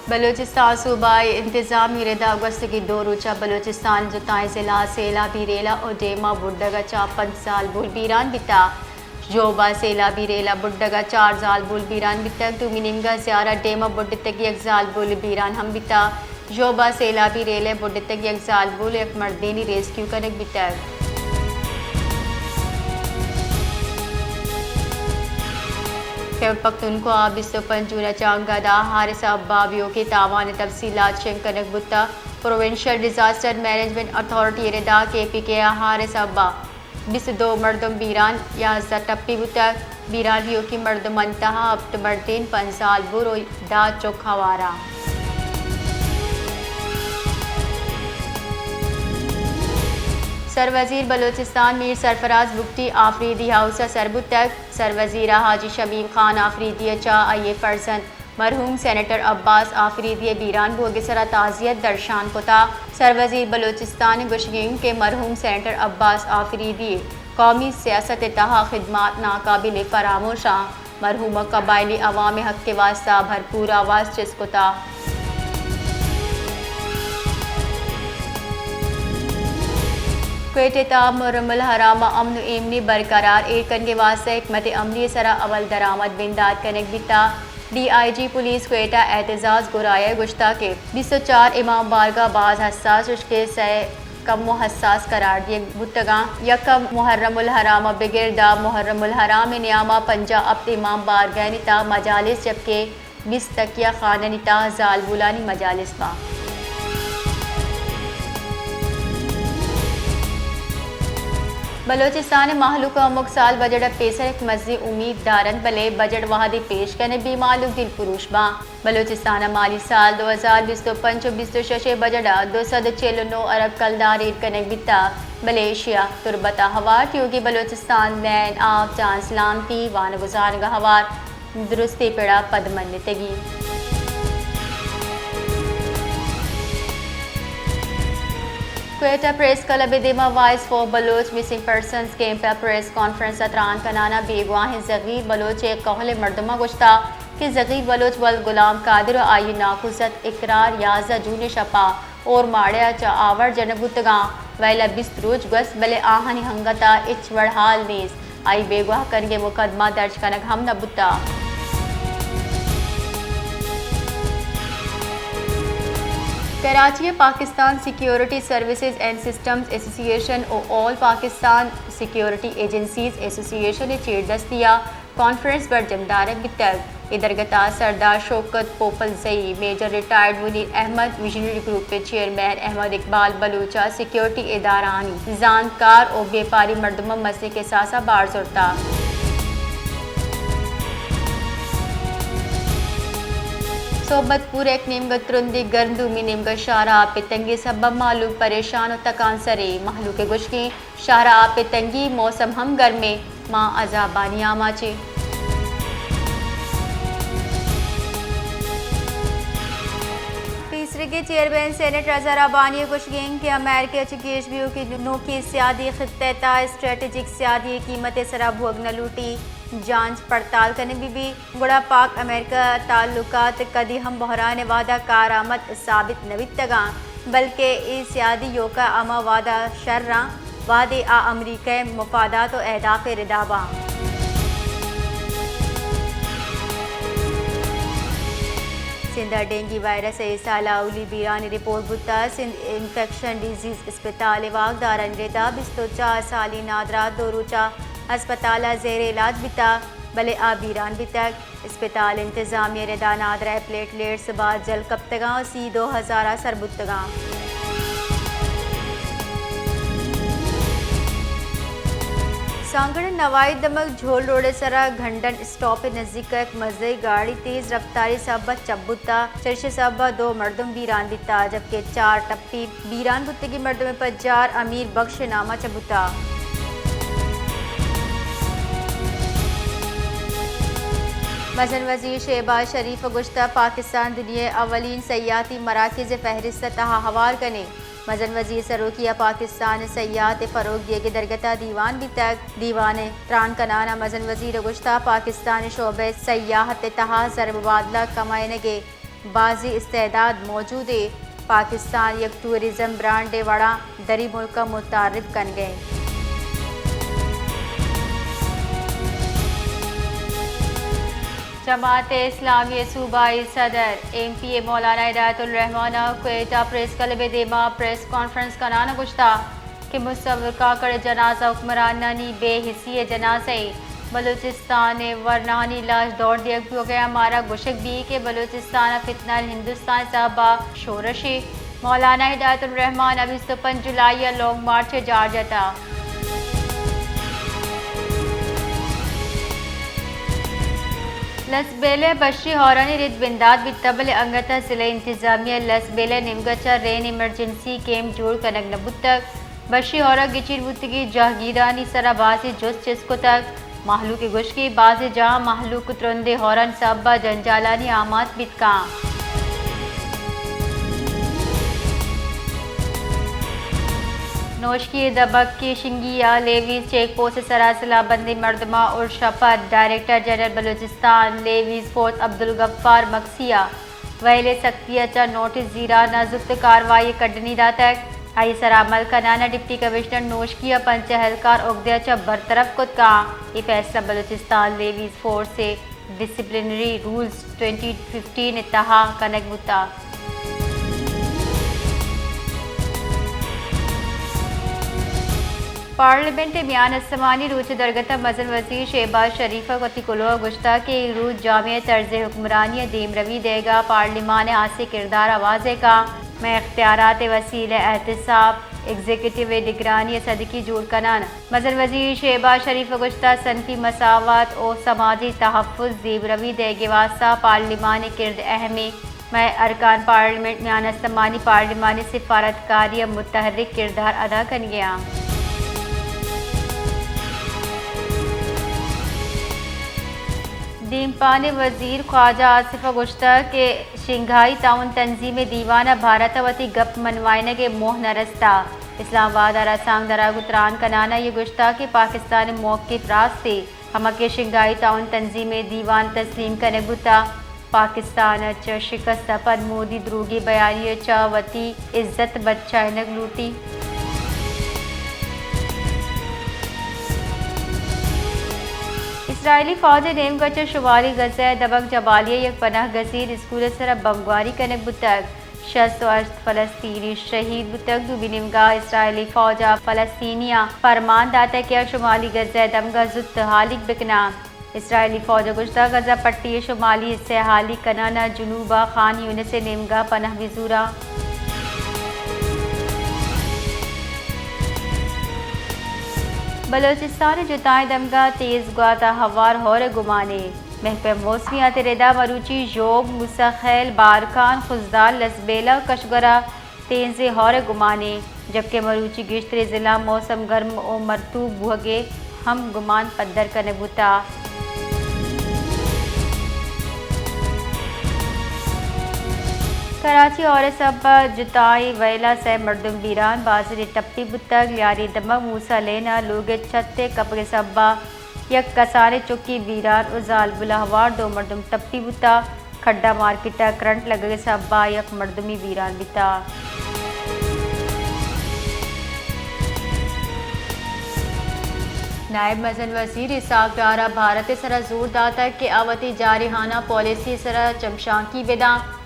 بلوچستان صوبہ ءِ انتظامی ردا گوستگیں دو روچ ءَ بلوچستان ءِ جتائیں ضلع ءَ سیلابی ریلہ ءُ ڈیم ءِ بڈگ ءَ چہ پنچ زالبول بیران بیتگ۔ ژوب ءَ سیلابی ریل ءِ بڈگ ءَ چار زالبول بیران بیتگ۔ دومی نیمگ ءَ زیارت ڈیم ءِ بڈتگیں یک زالبولے بیران ہم بیتگ۔ ژوب ءَ سیلابی ریل ءِ بڈتگیں یک زالبول ءُ یک مردینے ریسکیو کنگ بیتگ۔ خیبر پختونخوا ءَ بیست ءُ پنچ جون ءَ چہ انگت ءَ حارث ابا ءِ بیوک ءِ تاوان ءِ تفصیلات شنگ کنگ بوتگ۔ پروونشل ڈیزاسٹر مینجمنٹ اتھارٹی ءِ ردا کے پی کے ءِ حارث ابا ءِ بیست ءُ دو مردم بیران، یازدہ ٹپی بوتگ۔ بیران ایوکیں مردمانی تہا ہپت مردین، پنچ زالبول ءُ دہ چک ہوار اَنت۔ سروزیر بلوچستان میر سرفراز بگٹی آفریدی ہاؤس ءَ سر بوتگ۔ سروزیر ءَ حاجی شمیم خان آفریدی ءَ چہ آئی ءِ فرزند مرحوم سینیٹر عباس آفریدی ءِ بیران بوگ ءِ سرا تعزیت درشان کتگ۔ سروزیر بلوچستان ءِ گوشگ اِنت کہ مرحوم سینیٹر عباس آفریدی ءِ قومی سیاست ءِ تہا خدمات ناقابل فراموش اَنت۔ مرحوم ءَ قبائلی عوام ءِ حق ءِ واستہ بھرپور آواز چست کتگ۔ کوئٹہ ءِ تہا محرم الحرام ءَ امن ءُ ایمنی برقرار ایر کنگ ءِ واستہ حکمت عملی ءِ سرا عمل درآمد بندات کنگ بیتگ۔ D I G police Quetta Aitzaz Goraya ءَ گوشتگ کہ بیست ءُ چار امام بارگاہ باز حساس اَنت کہ سئے کمو حساس قرار دیگ بوتگ اَنت۔ یکم محرم الحرام ءَ بگر داں محرم الحرام ءِ نیام ءَ پنجاہ ءُ ہپت امام بارگاہانی تہا مجالس، جبکہ بیست تکیہ خانہانی تہا زالبولانی مجالس باں۔ بلوچستان ءِ مہلوک ہمک سال بجٹ ءَ پیسر یک مزنیں امیت دار اَنت، بلے بجٹ وہدے پیش کنگ بیت، مہلوک دلپروش باں۔ بلوچستان ءِ مالی سال دو ہزار بیست ءُ پنچ ءُ بیست ءُ شش ءِ بجٹ ءَ دو سد ءُ چل ءُ نو ارب کلدار ایر کنگ بیتگ، بلے ایشی ءَ تربت ءِ ہوار، ٹیوگی بلوچستان، لین آف جان سلامتی، وانگ ءُ زانگ ءِ ہوار درستیں پڑ ءَ پدمنتگی۔ کوئٹہ پریس کلب ءِ دیما voice for Baloch missing persons camp ءَ پریس کانفرنس ءَ تران کنان ءَ بیگواہیں زگیر بلوچ ءِ کہول ءِ مردماں گوشتگ کہ زگیر بلوچ ولد غلام قادر ءُ آئی ءِ ناکوزتک اقرار یازدہ جون ءِ شپ ءَ اورماڑہ ءَ چہ آور جنگ بوتگ اَنت۔ وئیل ءَ بیست روچ گوست، بلے آہانی انگت ءَ ہچ وڑ ہال نیست۔ آئی ءِ بیگواہ کنگ ءِ مقدمہ درج کنگ ہم نہ بوتگ۔ کراچی ءَ Pakistan security services and systems ایسوسی ایشن ءُ آل پاکستان سیکیورٹی ایجنسیز ایسوسی ایشن ءِ چیردستی ءَ کانفرنس برجم دارگ بیتگ۔ اے درگت ءَ Sardar Shaukat Popalzai, major retired Munir Ahmed, visionary group ءِ چیئرمین احمد اقبال بلوچ ءَ سیکیورٹی ادارہانی زانتکار ءُ بیپاری مردماں مزنیں کساس ءَ بہر زرتگ۔ صحبت پور ءِ یک نیمگ ءَ ترندیں گرم، دومی نیمگ ءَ شہر ءَ آپ ءِ تنگی ءِ سبب مہلوک پریشان ءُ تکانسریں۔ مہلوک ءِ گوشگ اِنت شہر ءَ آپ ءِ تنگی، موسم ہم گرم اِنت، ما عذابانی آماچ ایں۔ پیسریگیں چیئرمین سینیٹ رضا ربانی ءِ گوشگ اِنت کہ امریکہ ءَ چہ گیش بیوکیں نوکیں سیادی، خطہ ءِ تہا اسٹریٹجک سیادی ءِ قیمت ءِ سرا بوگ نہ لوٹی، جانچ پڑتال کنگ بہ بیت۔ گڑا پاک امریکہ تعلقات کدی ہم بحران ءِ وہدا کارآمد ثابت نہ بیتگ اَنت، بلکہ اے سیادی یوکا ہما وہدا شر اَنت، وہدے آ امریکہ ءِ مفادات ءُ اہداف ءِ ردا باں۔ سندھ ءَ ڈینگی وائرس ءِ اے سال ءَ اولی بیرانی رپورٹ بوتگ۔ سندھ انفیکشن ڈیزیز اسپتال ءِ واکدارانی ردا بیست ءُ چار سالی نادراہ دو روچ ءَ اسپتال ءَ زیر علاج بیتگ، بلے آ بیران بیتگ۔ اسپتال انتظامیہ ءِ ردا نادراہ ءِ پلیٹلیٹس باز جل کپتگ اَنت ءُ سی دو ہزار ءَ سر بوتگ اَنت۔ سانگڑ ءِ نوائی دمگ جھول روڈ ءِ سرا گھنڈن اسٹاپ ءِ نزیک ءَ یک مزنیں گاڑی تیز رفتاری ءِ سبب ءَ چپ بوتگ، چریشی ءِ سبب ءَ دو مردم بیران بیتگ، جبکہ چار ٹپی بیران بوتگیں مردم ءِ پجار امیر بخش ءِ نام ءَ چہ بوتگ۔ مزن وزیر شہباز شریف ءَ گوشتگ، پاکستان دنیا ءِ اولین سیاحتی مراکز ءِ فہرست ءِ تہا ہوار کنیں۔ مزن وزیر سروکی ءَ پاکستان ءِ سیاحت ءِ فروغ دیگ ءِ درگت ءَ دیوان بیتگ۔ دیوان ءِ تران کنان ءَ مزن وزیر ءَ گوشتگ، پاکستان ءِ شعبہ ءِ سیاحت ءِ تہا زرمبادلہ کمائینگ ءِ بازیں استعداد موجود ایں، پاکستان یک ٹورزم برانڈ ءِ وڑا دری ملک ءَ متعارف کنگ ءَ ایں۔ جماعت اسلامی ءِ صوبائی صدر ایم پی اے مولانا ہدایت الرحمان ءَ کوئٹہ پریس کلب ءِ دیما پریس کانفرنس کنان ءَ گوشتگ کہ مصور کاکڑ ءِ جنازہ حکمرانانی بے حسی ءِ جنازہ ایں۔ بلوچستان ءِ ورناہانی لاش دور دیگ بوگ ءَ ایں، مارا گوشگ بی کہ بلوچستان ءَ فتنہ ہندوستان ءِ سبب ءَ شورش ایں۔ مولانا ہدایت الرحمان ءَ بیست ءُ پنچ جولائی ءَ لانگ مارچ ءَ جار جتگ۔ لسبیلہ ءَ بشی ہورانی رد بندات بیتگ، بلے انگت ءَ ضلعی انتظامیہ ءَ لسبیلہ ءِ نیمگ ءَ چہ رین ایمرجنسی کیمپ جوڑ کنگ نہ بوتگ۔ بشی ہور ءَ گچین بوتگیں جہگیرانی سرا بازیں جست چست کتگ۔ مہلوک ءِ گوشگ ایں بازیں جاہاں مہلوک ترندیں ہورانی سبب ءَ جنجالانی آماچ بیت کنت۔ نوشکی ءِ دبک ءِ شنگی ءَ لیویز چیک پوسٹ ءِ سرا سلاہ بندیں مردماں ارش ءَ پد director general Balochistan levies force Abdul Ghaffar Magsi ءَ ویل ءِ سختی ءَ چہ نوٹس زیران ءَ زوت کاروائی ءِ کڈنی داتگ۔ آئی ءِ سرا عمل کنان ءَ ڈپٹی کمشنر نوشکی ءَ پنچ اہلکار عہدہ ءَ چہ برطرف کت کنت۔ اے فیصلہ بلوچستان لیویز فورس ءِ ڈسپلنری رولز ٹوئنٹی ففٹین ءِ تہا کنگ بوتگ۔ پارلیمنٹ ءِ میان استمانی روچ ءِ درگت ءَ مزن وزیر شہباز شریف ءَ وتی کلوہ ءَ گوشتگ کہ اے روچ جامع طرز حکمرانی ءِ دیمروی دئیگ ءَ پارلیمان ءِ ہاسیں کردار ءَ واضح کنت۔ مئے اختیارات ءِ وسیلہ ءَ احتساب، ایگزیکٹو ءِ نگرانی ءِ سدکی جوڑ کنان۔ مزن وزیر شہباز شریف ءَ گوشتگ صنفی مساوات ءُ سماجی تحفظ دیمروی دئیگ ءِ واستہ پارلیمان ءِ کرد اہم ایں۔ مئے ارکان پارلیمنٹ میان استمانی پارلیمانی سفارتکاری ءِ متحرک کردار ادا کنگ ءَ آں۔ دیمپان ءِ وزیر خواجہ آصف ءَ گوشتگ کہ شنگھائی تعاون تنظیم ءِ دیوان ءَ بھارت ءَ وتی گپ منوائینگ ءِ موہ نہ رستگ۔ اسلام آباد ءَ رسانکدراں گوں تران کنان ءَ اے گوشتگ کہ پاکستان ءِ موقف راست ایں، ہما کہ شنگھائی تعاون تنظیم ءِ دیوان ءَ تسلیم کنگ بوتگ۔ پاکستان ءَ چہ شکست ءَ پد مودی دروگیں بیانی ءَ چہ وتی عزت بچائینگ لوٹیت۔ اسرائیلی فوج ءِ نیمگ ءَ چہ شمالی غزہ ءِ دمگ جبالیہ ءَ یک پناہ گزیر اسکول ءِ سرا بمبگواری کنگ بوتگ۔ شست ءُ ہشت فلسطینی شہید بوتگ۔ دومی نیمگ ءَ اسرائیلی فوج ءَ فلسطینیاں پرمان داتگ کہ آ شمالی غزہ ءِ دمگ ءَ زوت ہالیگ بکناں۔ اسرائیلی فوج ءَ گوشتگ غزہ پٹی ءِ شمالی حصہ ءِ ہالیگ کنان ءَ جنوب ءَ خان یونس ءِ نیمگ ءَ پناہ بزوراں۔ بلوچستان ءِ جتائیں دمگاں تیز گوات ءَ ہوار ہور ءِ گمانے۔ مہکمہ موسمیات ءِ ردا مروچی ژوب، موسی خیل، بارکھان، خضدار، لسبیلہ ءُ کشگور ءَ تیزیں ہور ءِ گمانے، جبکہ مروچی گیشتریں ضلع موسم گرم ءُ مرطوب بوہگ ءِ ہم گمان پدر کنگ بوتگ۔ کراچی ہور ءِ سبب ءَ جتائیں ویل ءَ سئے مردم بیران، بازینے ٹپی بوتگ۔ لیاری دمگ موسی لین ءَ لوگ ءِ چھت ءِ کپگ ءِ سبب ءَ یک کسانیں چکے بیران ءُ زالبول ءَ ہوار دو مردم ٹپی بوتگ۔ کھڈا مارکیٹ ءَ کرنٹ لگگ ءِ سبب ءَ یک مردمے بیران بیتگ۔ نائب مزن وزیر اسحاق ڈار ءَ بھارت ءِ سرا زور داتگ کہ آ وتی جارحانہ پالیسی ءِ سرا چمشانکی بدنت۔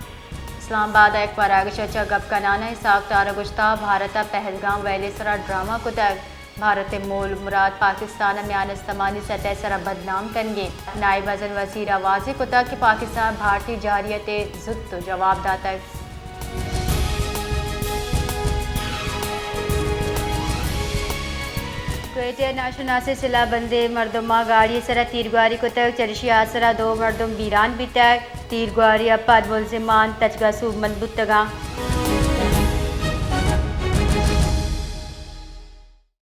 اسلام آباد ءَ یک پراگش ءَ چہ گپ کنان ءَ اسحاق ڈار ءَ گوشتگ بھارت ءَ پہلگام ویل ءِ سرا ڈرامہ کتگ۔ بھارت ءِ مول مراد پاکستان ءَ میان استمانی سطح ءِ سرا بدنام کنگ ءَ اِنت۔ نائب مزن وزیر ءَ واضح کتگ کہ پاکستان ءَ بھارتی جارحیت ءِ زوت جواب داتگ۔ کوئٹہ ءَ ناشناسیں سلاہ بندیں مردماں گاڑی ءِ سرا تیرگواری کتگ، چریشی ءِ آسرا دو مردم بیران بیتگ۔ تیرگواری ءَ پد ملزمان تچگ ءَ سوبمند بوتگ اَنت۔